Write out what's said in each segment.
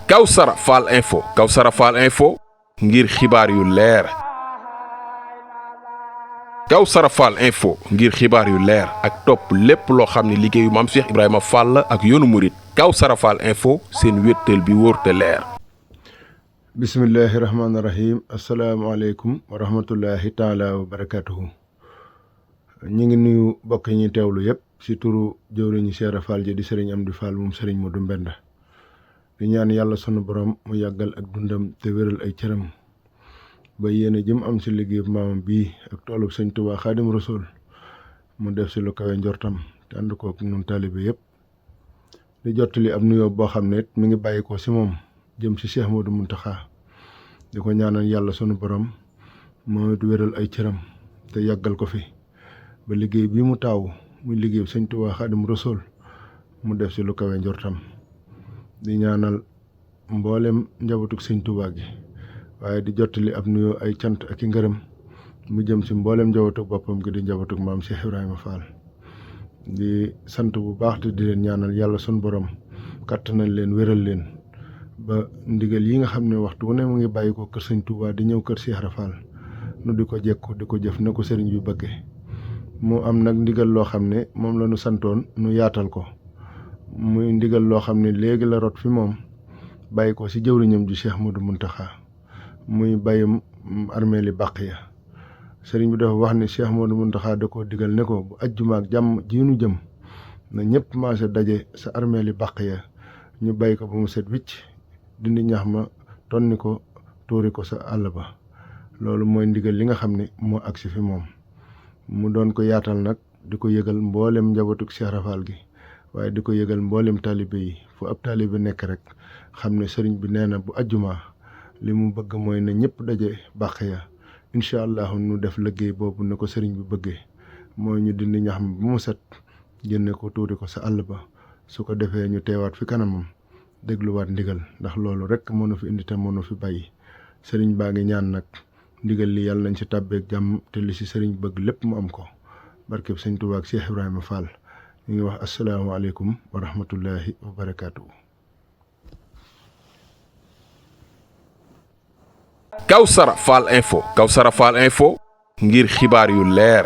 Kawsara Fall info Kawsara Fall info ngir xibaar yu leer. Kawsara Fall info ngir xibaar yu leer ak topp lépp loo xam ne liggéeyu maam Cheikh Ibrahima Fall ak yoonu murit Kawsara Fall info seen wéttal bi wóor te leer. bismillahi rahmaani rahim asalaamaaleykum wa rahmatullahi taala wa barakatuhu. ñu ngi nuyu bokk yi ñuy teewlu yëpp si turu jëwriñu Cheikh Fall ji di sëriñ Amdi Fall moom sëriñ Modou Mbenda. di ñaan yàlla sunu borom mu yàggal ak dundam te wéral ay cëram ba yéene jëm am si liggéey maamam bii ak toolub sëñ Tuubaa Xaadim Rasuul mu def si lu kawe njortam te ànd ko ak ñun taalibe yëpp. di jottali ab nuyoo boo xam ne mi ngi bàyyi ko si moom jëm si Cheikh Modou Mountakha di ko ñaanal yàlla sunu borom moo it wéral ay cëram te yàggal ko fi ba liggéey bii mu taawu muy liggéey sëñ Tuubaa Xaadim Rasuul mu def si lu kawe njortam. di ñaanal mboolem njabootug sëñ Tuubaa gi waaye di jottali ab nuyoo ay cant ak i ngërëm mu jëm si mboolem njabootug boppam gi di njabootug maam Cheikh Ibrahima Fall. di sant bu baax te di leen ñaanal yàlla sunu borom kattanal leen wéral leen ba ndigal yi nga xam ne waxtu wu ne mu ngi bàyyi ko kër sëñ Tuubaa di ñëw kër Cheikh Ibra Fall nu di ko jekku di ko jëf na ko sëriñ bi bëggee. mu am nag ndigal loo xam ne moom la nu santoon nu yaatal ko muy ndigal loo xam ne léegi la rot fi moom bàyyi ko si jëwriñam ji Cheikh Modou Mountakha muy bàyyim armeeli Baqiya. sëriñ bi dafa wax ni Cheikh Modou Mountakha da koo digal ne ko bu ajjuma ak jàmm ji nu jëm na ñëpp maase daje sa armeeli Baqiya ñu bàyyi ko ba mu set wicc dindi ñax ma tonni ko tuuri ko sa àll ba. loolu mooy ndigal li nga xam ne moo agsi fi moom mu doon ko yaatal nag di ko yëgal mboolem njabootug Cheikh Ibra Fall gi waaye di ko yëgal mboolem taalibe yi fu ab taalibe nekk rek xam ne sëriñ bi nee na bu ajjuma li mu bëgg mooy na ñëpp daje Baqiya incha allah nu def liggéey boobu na ko sëriñ bi bëggee mooy ñu dindi ñax ma bu mu set génne ko tuuri ko sa àll ba su ko defee ñu teewaat fi kanamam dégluwaat ndigal ndax loolu rek mënu fi indi te mënu fi bàyyi. sëriñ baa ngi ñaan nag ndigal li yàlla nañ si tàbbeeg jàmm te li si sëriñ bëgg lépp mu am ko barkeb sëñ Tuubaa ak Cheikh Ibrahima Fall. ñu ngi wax asalaamaaleykum wa rahmatullahi wa barakaatu. Kawsara Fall info Kawsara Fall info ngir xibaar yu leer.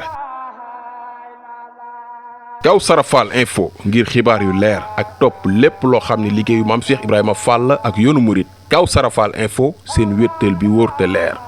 Kawsara Fall info ngir xibaar yu leer ak topp lépp loo xam ne liggéeyu maam Cheikh Ibrahima Fall ak yoonu murit Kawsara Fall info seen wéttal bi wóor te leer.